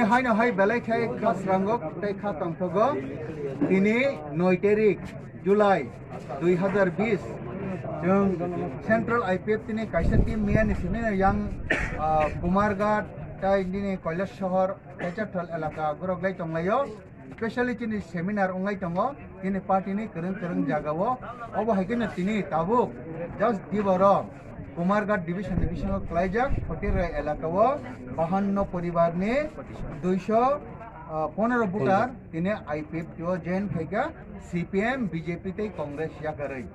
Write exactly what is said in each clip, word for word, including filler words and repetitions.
Haino hai belai khai kha srango tei kha tongthogo. Tini noi tarik July dui hazar bis, chwng Central I P F T ni kaisa team miyani simi yang, ah, Kumarghat tei nini Kailash Sohor Techathal elaka gorok lai tonglaio. Specially chini seminar wnglai tongo, chini party ni kwrwng kwrwng jagao. Obo hai kheno tini tabuk just diboro Kumarghat division ni bisingo kwlaijak Khotirrai elakao bahanno poribar ni duiso, ah, ponero voter tini I P F T o join khaika, C P M, B J P tei Congress yakarwi.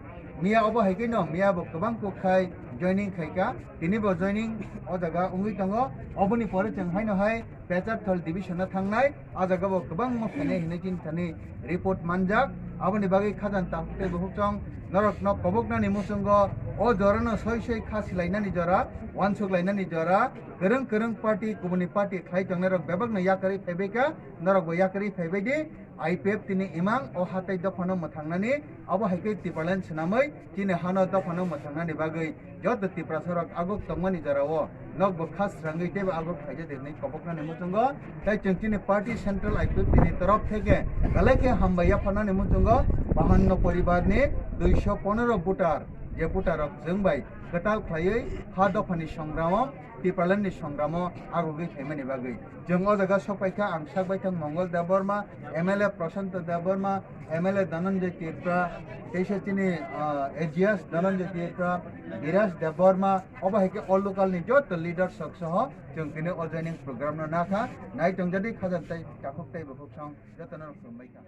Miya obo hai kheno miya bo kwbang kuk khai joining khaika, tini bo joining o jaga wngwi tongo. Oboni pore chwng haino hai Pecharthal division o thangnai, a jaga bo kwbangma phainai hinwi chini thani report manjak. Aboni bagwi khajang takhuk tei bukhuk chong norokno koboknani muchungo o jorano soi soi kha silainani jora, uansuk lainani jora, kwrwng kwrwng party, kubuni party khlai tongnai rok bebakno yakarwi phaibai kha, norok bo yakarwi phaibai di. I P F T ni imang o hatai dophano mwthangnani, abo hai khe Tipraland swnamwi chini hano dophano mwthangnani bagwi joto Tiprasa rok aguk tongmani jorao nokbo kha srangwi teibo aguk khaijak di hinwi koboknani muchungo. Tei chwng chini party Central I P F T ni torof theke belai khe hambai yapharnani muchungo bahanno poribar ni duiso ponero voter, je voter rok chwng bai kwtal khlaiwi ha dophani songramo, Tipraland ni songramo agugwi phaimani bagwi. Chwng o jaga sok paikha ang sak baithang Mongol Debbarma, M L A Prashanto Debbarma, M L A Dhananjay Tripura, teisa chini, ah, A G S Dhananjay Tripura, Biraj Debbarma, obo hai khe all local ni joto leaders rok soho chwng tini o joining program no nakha. Nai tongjadi khajak tei takhuk tei bukhuk song jotono rok chumbai kha.